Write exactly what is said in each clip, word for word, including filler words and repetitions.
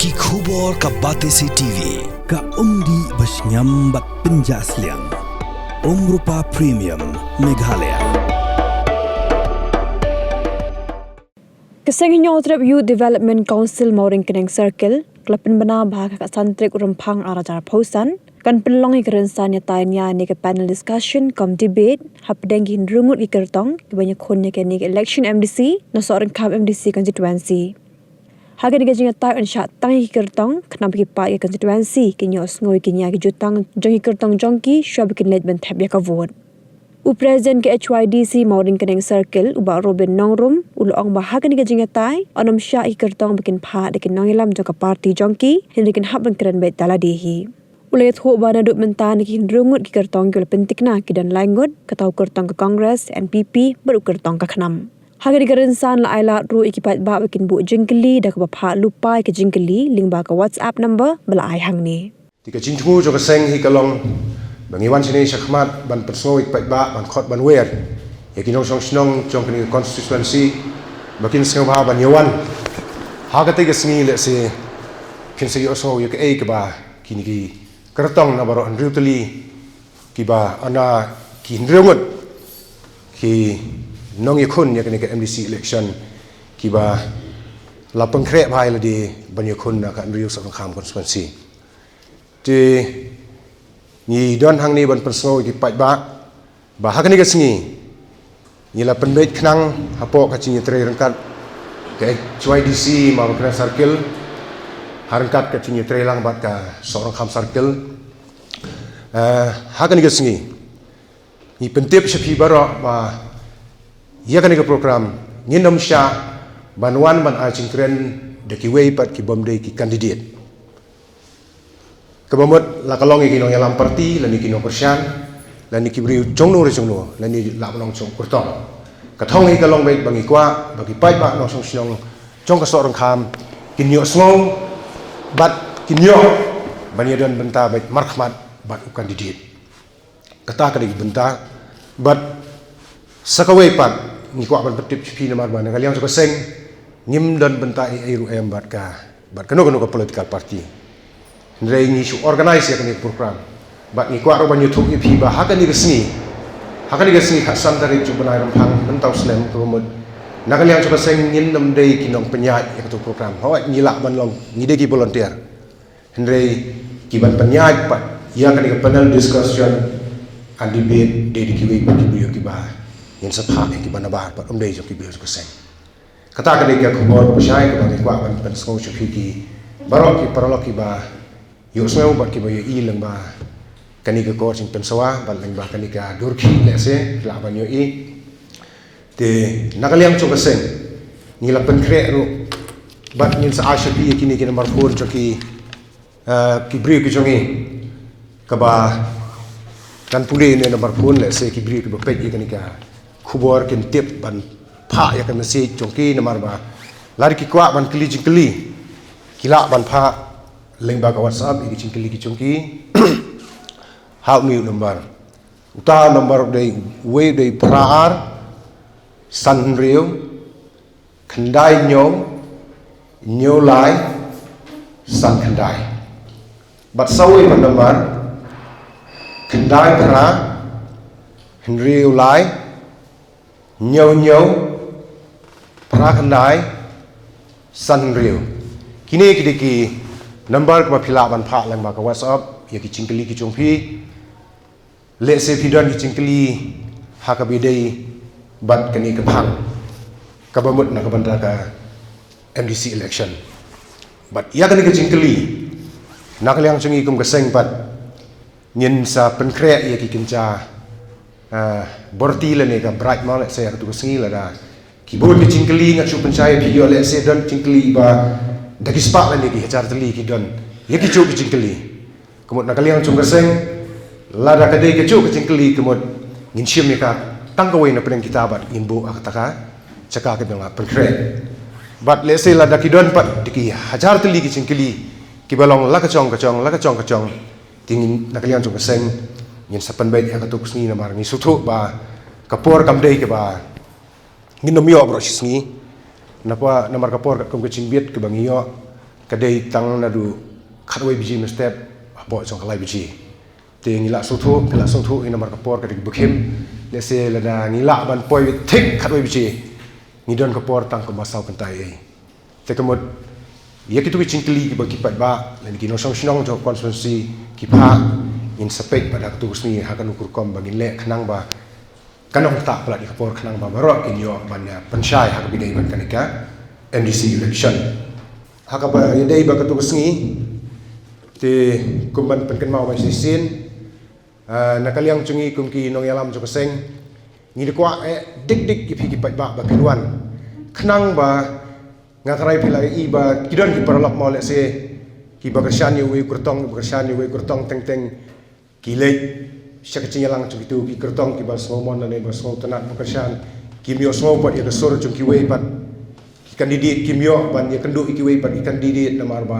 Ki khubor ka Batesi T V, ka umdih ba shngiam bad pynjah sliang. Umrupa Premium, Meghalaya. Ka Seng Hynñiewtrep Youth Development Council Mawryngkneng Circle ka la pynbna ba ha ka khatsan tarik u Rymphang arhajar arphew san kan pynlong ïa ka rynsan ïatai nia ne ka panel discussion cum debate hapdeng ki hynriew ngut ki kyrtong kiban ïakhun ïa kane ka election M D C na Sohryngkham M D C constituency. Ha kane ka jingïatai yn shah tang ïa ki kyrtong khnang ba ki paid ka constituency kin ïohsngew ïa ki nia ki jutang jong ki kyrtong jong ki shuwa ba kin leit ban thep ïa ka vote. U President ka H Y D C Mawryngkneng Circle, u Bah Robin Nongrum, u la ong ba ha kane ka jingïatai yn ym shah ïa ki kyrtong ba kin phah da ki nongïalam jong ka party jong ki, hynrei kin hap ban kren beit da lade hi. U la ïathuh ba naduh mynta na ki hynriew ngut ki kyrtong ki la pynthikna ki don lai ngut, kata u kyrtong ka Congress, N P P bad u kyrtong ka KHNAM. Ha kane ka rynsan la ailad ruh ïa ki paidbah ba kin buh jingkylli da kaba phah lypa ïa ki jingkylli lyngba ka WhatsApp number ba la ai hangne. Te ka jingthmu jong ka seng hi ka long ba ngi wan shane shakhmat ban pynsngew ïa ki paidbah, ban khot ban wer ïa ki nongshong shnong jong kane ka constituency ba kin sngewbha ban ïawan ha katei ka sngi, lehse kin sa ïohsngew ïa kaei kaba kine ki kyrtong na baroh hynriew tylli kiba, na ki hynriew ngut ki nongïakhun ïa kane ka M D C election kiba la pynkhreh bha ïa lade ban ïakhun na ka Hynriew Sohryngkham constituency. Te ngi don hangne ban pynsngew ïa ki paidbah ba ha kane ka sngi ngi la pynbeit khnang hapoh ka jingïatrei ryngkat ka H Y D C Mawryngkneng Circle ha ryngkat ka jingïatrei lang bad ka Sohryngkham Circle. Eh, ha kane ka sngi ngi pyntip sha phi baroh ba ïa kane ka program ngin ym shah ban wan ban ai jingkren da kiwei pat kibym dei ki candidate. Kaba mut la ka long ïa ki nongïalam party lane ki nongkyrshan lane ki briew jongno re jongno lane lah ban long jong u kyrtong. Ka thong hi ka long beit ba ngi kwah ba ki paidbah nongshong shnong jong ka Sohryngkham kin ïohsngew bad kin ïoh ban ïadon bynta beit markhmat bad u candidate. Kata ka dei ka bynta. Bad sa kawei pat ngi kwah ban pyntip sha phi namar ba na ka liang jong ka seng ngim don bynta ei ei ruh em bad ka, bad kano kano ka political party. Hynrei ngi shu organise ïa kane ka program bad ngi kwah ruh ban ïathuh ïa phi ba ha kane ka sngi, ha kane ka sngi khatsan tarik jong u bnai Rymphang mynta u snem kaba mut na ka liang jong ka seng ngin ym dei ki nongpynïaid ïa kato ka program. Hooid, ngi lah ban long, ngi dei ki volunteer. Hynrei ki ban pynïaid pat ïa kane ka panel discussion and debate dei da kiwei pat ki briew kiba ngin sa phah ïa kiba nabar pat, ym dei jong ki briew jong ka seng. Kata ka dei ka khubor kaba shai kaba ngi kwah ban pynsngew sha phi ki baroh ki paralok kiba ïohsngew bad kiba ïohi lyngba kane ka kor jingpynsawa bad lyngba kane ka dur khih lehse lah ban ïohi. Te na ka liang jong ka seng ngi la pynkhreh ruh bad ngin sa ai sha phi ïa kine ki nambar phone jong ki, eh, ki briew ki jong ngi kaba kan pule ne nambar phone, lehse ki briew kiba peit ïa kane ka khubor kin tip ban phah ïa ka message jong ki namar ba lada ki kwah ban kylli jingkylli ki lah ban phah lyngba ka WhatsApp ïa ki jingkylli ki jong ki. Ha une u nambar, uta u nambar u dei, uwei u dei phra ar san hynriew khyndai hynñiew hynñiew lai san khyndai. Bad sa uwei pat nambar, khyndai phra hynriew lai hynñiew hynñiew phra khyndai san hynriew. Kine ki dei ki nambar kiba phi lah ban phah lyngba ka WhatsApp ïa ki jingkylli ki jong phi. Lehse phi don ki jingkylli ha kaba ïadei bad kane ka phang kaba mut na ka bynta ka M D C election. Bad ïa kane ka jingkylli na ka liang jong ngi kum ka seng pat ngin sa pynkhreh ïa ki kynja, ah, bor ti lane ka bribe mo, lehse ha katu ka sngi lada ki bun ki jingkylli nga shu pynshai ïa phi, ïoh lehse don jingkylli ba da ki spah lane ki hajar tylli ki don ïa kijuh ki jingkylli. Ka mut na ka liang jong ka seng lada ka dei kajuh ka jingkylli ka mut ngin shim ïa ka tang kawei na pdeng kita bad ngin buh ha kata ka jaka kaba nga pynkhreh. Bad lehse lada ki don pat da ki hajar tylli ki jingkylli kiba long la ka jong ka jong, la ka jong ka jong, te ngin na ka liang jong ka seng ngin sa pynbeit ha katu ka sngi namar ngi sngewthuh ba ka por kam dei kaba ngin ym ïoh baroh shi sngi. Napa, namar ka por katkum ka jingbit kaba ngi ïoh Ka dei tang naduh khatwei baje mynstep hapoh jong ka lai baje. Te ngi la sngewthuh, phi la sngewthuh hi namar ka por ka dei ka bkhim. Lehse lada ngi lah ban poi thik khatwei baje, ngi don ka por tang kumba saw kynta ei. Te ka mut, ïa kitu ki jingkylli kiba ki paidbah lane ki nongshong shnong jong ka constituency ki phah, ngin sa peit pat ha katu ka sngi ha kano ka rukom ba ngin leh khnang ba kan ym tah palat ïa ka por khnang ba baroh kin ïoh ban ïa pynshai ha kaba ïadei bad kane ka M D C election. Ha kaba ïadei bad katu ka sngi, te kum ban pynkynmaw ba shisien, ah, na ka liang jong ngi kum ki nongïalam jong ka seng, ngi da kwah eh dik dik ïa phi ki paidbah ba phin wan. Khnang ba nga kyrpad phi la ïohi ba ki don ki paralok mo lehse kiba kyrshan ïa uwei u kyrtong, kiba kyrshan ïa uwei u kyrtong teng teng ki leit sha ka jingïalang jong kitu ki kyrtong kiba sngewmon lane ba sngewtynnat ba kyrshan, kim ïohsngew pat ïa ka sur jong kiwei pat ki candidate, kim ïoh ban ïakynduh ïa kiwei pat ki candidate namar ba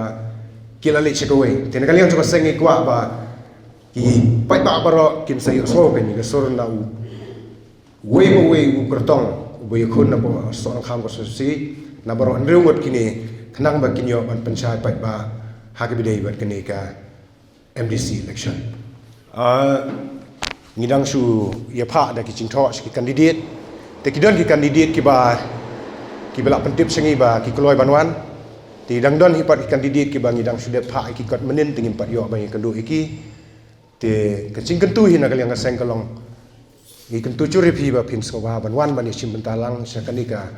ki la leit sha kawei. Te na ka liang jong ka seng ngi kwah ba ki paidbah baroh kin sa ïohsngew kane ka sur na u wei pa wei u kyrtong uba ïakhun na ka Sohryngkham constituency na baroh hynriew ngut kine khnang ba kin ïoh ban pynshai paidbah ha kaba ïadei bad kane ka M D C election. Ah, ngi dang shu ïa phah da ki jingthoh sha ki candidate. Te ki don ki candidate kiba, kiba la pyntip sha ngi ba ki kloi ban wan. Te dang don hi pat ki candidate kiba ngi dang shu dep phah ïa ki kot mynnin te ngim pat ïoh ban ïakynduh ïa ki. Te ka jingkyntu hi na ka liang ka seng ka long, ngi kyntu jur ïa phi ba phin sngewbha ban wan ban ïashim bynta lang sha kane ka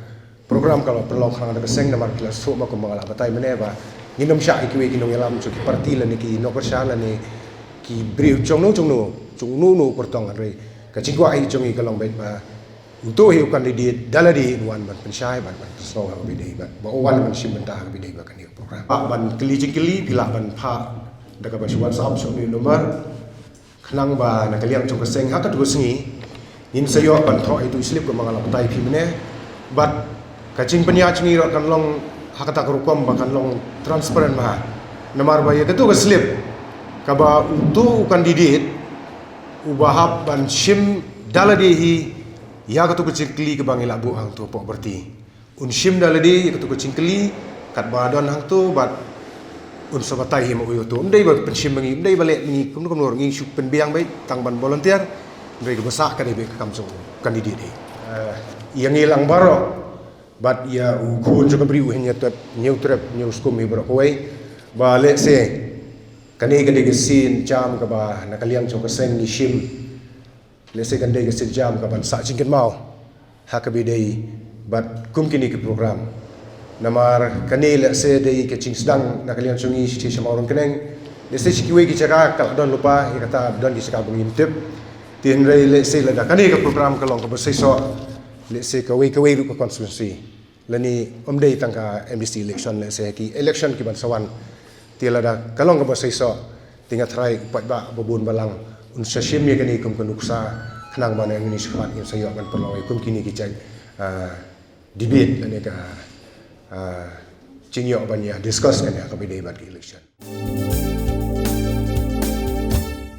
program kaba la pynlong khnang da ka seng namar ki la sngewthuh ma kumba nga la batai mynne ba ngin ym shah ïa kiwei ki nongïalam jong ki party lane ki nongkyrshan lane ki briew jong no jong no, jong no no kyrtong, hynrei ka jingkwah hi jong ngi ka long beit ba uto hi u candidate da lade un wan ban pynshai ban, ban pynsngew ha kaba ïadei bad ba u wan ban shim bynta ha kaba ïadei bad kane ka program. Ba ban kylli jingkylli phi lah ban phah da kaba shu WhatsApp sha une u number. Khnang ba na ka liang jong ka seng ha katu ka sngi ngin sa ïoh ban thoh ïa utu u slip kumba nga la batai phi mynne. Bad ka jingpynïaid jong ngi ruh kan long ha kata ka rukom ba kan long transparent bha. Namar ba ïa katu ka slip kaba utu u candidate uba hap ban shim da lade hi ïa katu ka jingkylli kaba ngi la buh hangto hapoh party. Un shim da lade ïa katu ka jingkylli katba don hangto bad un sa batai hi ma u ïa uto. Ym dei ba pynshim ma ngi, ym dei ba leh ma ngi kumno kumno, ngi shu pynbiang beit tang ban volunteer. Hynrei kaba sah ka dei beit ka kam jong u candidate hi. Eh, ïa ngi lang baroh bad ïa u khun jong ka briew u Hynñiewtrep, Hynñiewtrep, Hynñiewskum hi baroh kawei ba lehse kane ka dei ka sienjam kaba na ka liang jong ka seng ngi shim. Lehse kan dei ka sienjam kaban sah jingkynmaw ha kaba ïadei bad kum kine ki program. Namar kane lehse dei ka jingsdang na ka liang jong ngi sha Mawryngkneng. Lehse sha kiwei ki jaka ka la don lypa, ïa kata don ki jaka ba ngim tip. Te hynrei lehse lada kane ka program ka long kaba seisoh, lehse kawei kawei ruh ka constituency, lane ym dei tang ka M D C election, lehse ki election kiban sa wan, te lada ka long kaba seisoh, te nga tharai u paidbah ba bun ba lang un sa shim ïa kane kum ka nuksa khnang ba na une u sngi shakhmat ngin sa ïoh ban pynlong ïa kum kine ki jait, ah, debate lane ka, ah, jingïoh ban ïa discuss kane ha kaba ïadei bad ka election.